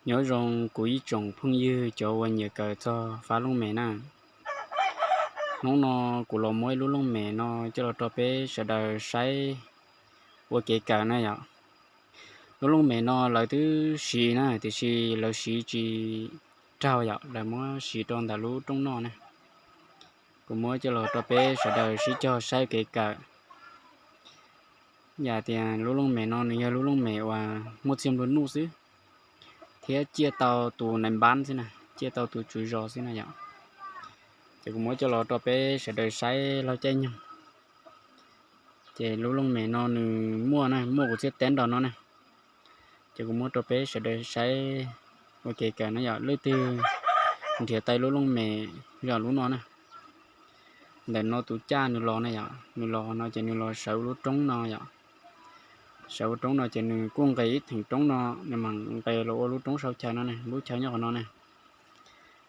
Nyob zoo kuv ib tsoom phooj ywg cov uas nyiam kawm txog fab looj mem na. Hnub no kuv los muab ib lub looj mem no coj los rau peb sawv daws saib ua kev kawm na yom. Lub looj mem no lawv twb siv na, tiam sis lawv siv tsis raug yom, lawv muab siv rau ntawm lub roob noj na. Kuv muab coj los rau peb sawv daws sib cog saib kev kawm. Yam tias lub looj mem no nws yog lub looj mem uas muaj txiag nplua nuj xwb, thiab ciaj tau tus nais npab xwb na, ciaj tau tus tswv zos xwb na yom. Ces kuv muab coj los rau peb sawv daws saib laug caij nyoog. Ces lub looj mem no nws muaj na, muaj kuv txiab teb nrog no na. Ces kuv muab rau peb sawv daws saib ua kev kawm na yom. Leej twg nrhiav tau lub looj mem zoo lub no na, ntawm no tus caj nws los na yom, nws los no ces nws los sawv lub roob no yom. Sawv lub roob no ces nws kuj nqes ib theem roob no, nws mam nqes los ua lub roob sau chaw no na, lub chaw nyob qhov no na.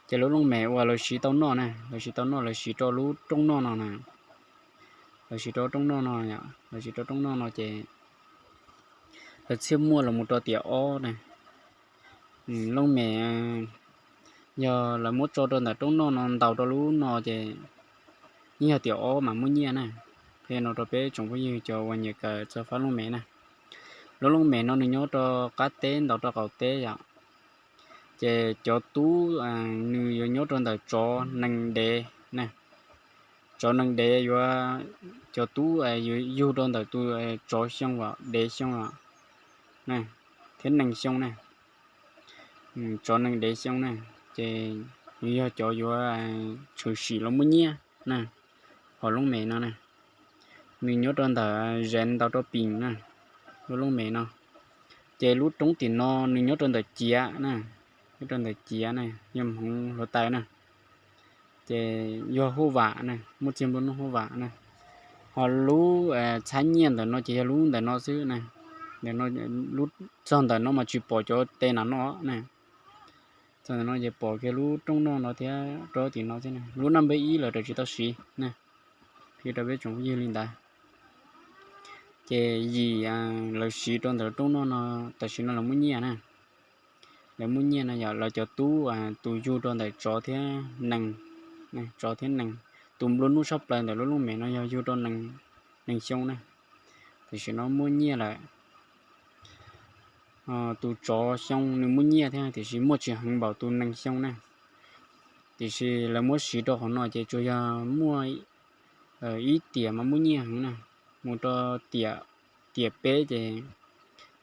Ces lub looj mem uas lawv siv tau noj na, lawv siv tau noj, lawv siv rau lub roob noj no na. Lawv siv rau roob noj no, lawv siv rau roob noj no ces lawv thiaj muaj los mus rau tiam ob na. Looj mem yog lawv muab tso rau ntawm roob noj no ntaus rau lub no ces yeej yog tiam ob mas muaj nyiaj na. Qhia no rau peb tsoom phooj ywg cov uas nyiam kawm txog fab looj mem na. Lub looj mem no nws nyob rau qab teb ntaus rau qaum teb yom. Ces cov tub nws yuav nyob rau ntawm tsov nees dev na. Tsov nees dev yuav, cov tub yuav yug rau ntawm tus tsov xyoo, dev xyoo thiab nees xyoo na. Tsov nees dev xyoo na, ces nws yog cov yuav tshwm sim los muaj nyiaj na. Hom looj mem no na, nws nyob rau ntawm Zeev ntaus rau Pim na, lub looj mem no. Ces lub roob tim no nws nyob rau ntawm ciav na, nyob rau ntawm ciav na, yog hmoov hluav taws na. Ces yog huj vam na, muaj txiag nplua nuj huj vam na. Ho lub txhab nyiaj ntawm no ces yog lub ntawm no xwb na. Ntawm no, txog ntawm no mas tsis pom cov tes nram no na. Txog ntawm no ces pom kiag lub roob noj no thiab rau tim no xwb na. Lub naj npawb ib lawv raws tsis tau siv na. Qhia rau peb tsoom phooj ywg li ntawd. Ces yim lawv siv rau ntawm roob noj no, tam sim no lawv muaj nyiaj na. Lawv muaj nyiaj no yog lawv cov tub, tus yug rau ntawm tsov thiab nees, tsov thiab nees. Tus nplua nuj tshaj plaws ntawm lub looj mem no yog yug rau nees xyoo na. Tam sim no muaj nyiaj lawm. Tus tsov xyoo nws muaj nyiaj thiab tiam sis muaj tsis heev npaum tus nees xyoo na. Tiam sis lawv muab siv rau qhov no ces tsuas yog muaj ib tiam mas muaj nyiaj heev na, mus rau tiam, tiam peb ces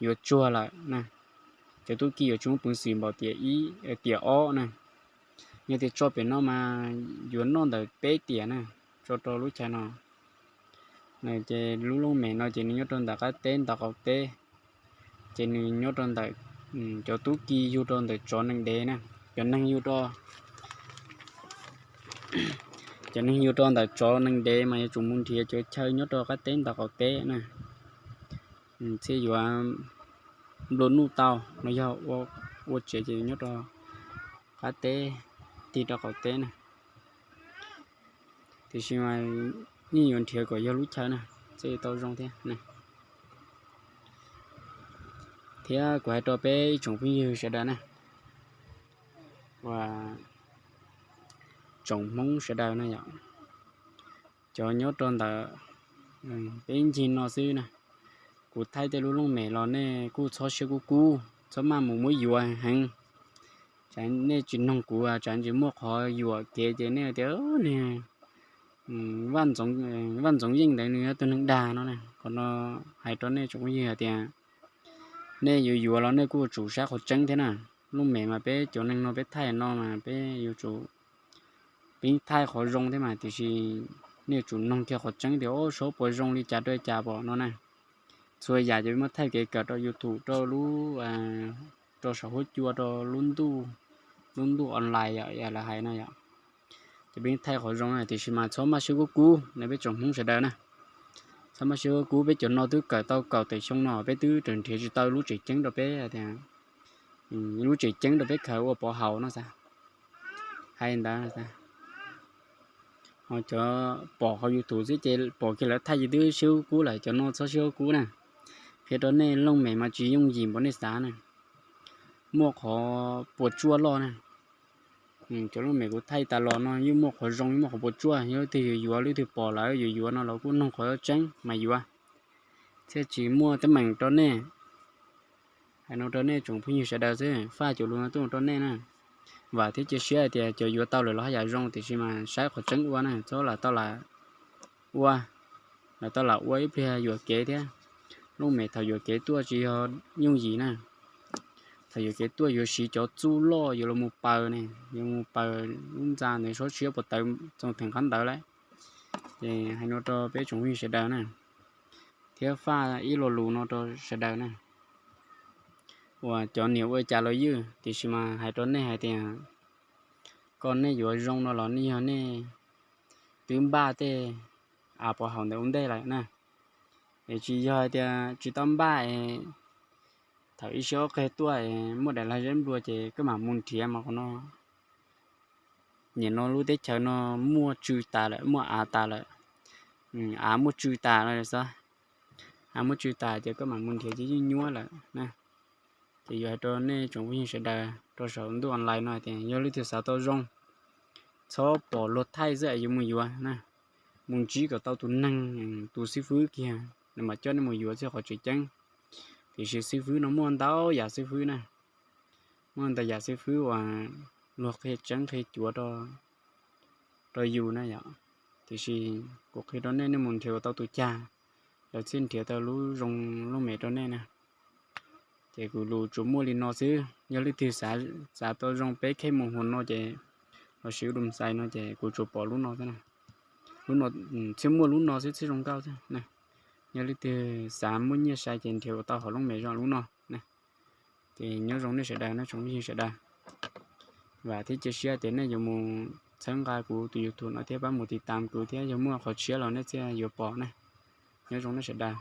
yuav tsuag lawm na. Cov tub ki yuav tsis muaj peev xwm npaum tiam ib, tiam ob na. Yog tias tso pem no mas yuav noj ntawm peb tiam na, tso rau lub chaw no. Ces lub looj mem no ces nws nyob rau ntawm qab teb ntaus qaum teb, ces nws nyob rau ntawm cov tub ki yug rau ntawm tsov nees dev na, cov neeg yug rau, cov neeg yug rau ntawm tsov nees dev mas yuav tsum mus nrhiav cov chaw nyob rau qab teb ntaus qaum teb na, thiaj yuav nplua nuj tau no yog ua tsev ces nyob rau qab teb tig rau qaum teb na. Tiam sis mas yeej yuav nrhiav kom yog lub chaw na, thiaj tau zoo thiab. Thiab kuv hais rau peb ib tsoom phooj ywg sawv daws na, uas tsoom Hmoob sawv daws na yom, cov nyob rau ntawm peb ncig no xwb na, kuv thaij tej lub looj mem los nej kuj txhob siab kub kub, txhob maj mus muab yuav heev. Nej tsis noog kuv, tsam tsis muaj qhov yuam kev ces nej tias niag Vaj Ntxoov Yeej ntawd nws yog tus neeg dag no na. Qhov no hais rau nej tsoom phooj ywg hais tias nej yuav yuav los nej kuj yuav tsum saib qhov tseeb thiab na. Looj mem mas peb cov neeg no peb thaij no mas peb yuav tsum, peb thaij qhov zoo thiab mas, tiam sis nej yuav tsum noog kiag qhov tseeb tias ob saub puas zoo li cas rau li cas pom no na. Txhua yam ces peb muab thaij kev kawm rau YouTube, rau lub, rau saum huab cua, rau lub ntuj, lub ntuj online yom, lawv hais no yom. Ces peb thaij qhov zoo na, tiam sis mas txhob maj siab kub kub na peb tsoom Hmoob sawv daws na. Txhob maj siab kub kub, peb cov no twb kawm tau kaum tawm xyoo no peb twb raws nrhiav tsis tau lub tseem ceeb rau peb tias, lub tseem ceeb rau peb khaws ua pov haum no xav. Hais ntawd, ho cov pom hauv YouTube xwb ces pom kiag lawv thaij ces twb siab kub kub lawm, cov no txhob siab kub kub na. Qhia rau nej looj mem mas tsis yooj yim npaum nej xav na. muaj qhov puas tsuaj loj na. Cov lub mem kuv thaij tas los no yeej muaj qhov zoo yeej muaj qhov puas tsuaj, yog leej twg yuav yuav, leej twg pom lawm yuav yuav no los kuj noog qhov tseeb mas yuav, thiaj tsis muaj teeb meem rau nej. Hais no rau nej tsoom phooj ywg sawv daws xwb, faj cov lus no tuaj rau nej na. Vam thiab cia siab hais tias cov yuav tau lawm los haj yam zoo, tiam sis mas saib qhov tseeb ua na, txhob lam tau lam ua, lam tau lam ua ib pliag yuam kev thiab. Lub mem thaum yuam kev tuaj tsis yog yooj yim na. Thaum yuam kev tuaj yuav siv cov txuj loj yuav los mus paws ne, yuav mus paws lub ntxa ntawd sab siab puas tawv txog theem qab ntawd lawm. Ces hais no rau peb tsoom phooj ywg sawv daws na, thiab faj ib lo lus no rau sawv daws na. Uas cov niam ua cas los ywj, tiam sis mas hais rau nej hais tias, koj nej yuav zoo no los nej yog nej twb npaj tej av pov haum ntawd ua ntej lawm na. Es tsis yog hais tias tsis tau npaj es thaum ib sij ob qig tuaj es muaj daim lag zeb nplua ces koj mam mus nrhiav mas qhov no, nim no lub teb chaws no muaj tsw tas lawm, muaj av tas lawm. Av muaj tsw tas lawm xwb, av muaj tsw tas ces koj mam mus nrhiav ces yeej nyuaj lawm na. Ces yuav hais rau nej tsoom phooj ywg sawv daws rau saum ntuj online no tias yog leej twg xav tau zoo, txhob pom luag thaij xwb yuav mus yuav na. Mus ntsib kom tau tus neeg, tus xib fwb kiag, nws mam coj nej mus yuav thiaj qhov tseem ceeb. Tiam sis xib fwb no muaj ntau yam xib fwb na, muaj ntau yam xib fwb uas luag qhia tseeb qhia cuav rau yus na yom. Tiam sis kuv qhia rau nej, nej mus nrhiav kom tau tus cag, lawv thiaj nrhiav tau lub zoo lub mem rau nej na. Ces kuv lus tsuas muaj li no xwb, yog leej twg xav tau zoo peb khej mus hua no ces los sim ub dum xais no ces kuv tsuas pom lub no xwb na. Lub no thiaj muaj lub no xwb thiaj zoo nkauj xwb na. Yog leej twg xav muaj nyiaj sai ces nrhiav kom tau hauv lub mem zoo lub no na. Ces nyob zoo nej sawv daws, nej tsoom phooj ywg sawv daws. Vam thiab cia siab tias nej yuav mus txhawb nqa kuv tus YouTube no thiab pab mus tiv tam kuv thiab, yog muaj qhov tshiab los nej thiaj yuav pom na. Nyob zoo nej sawv daws.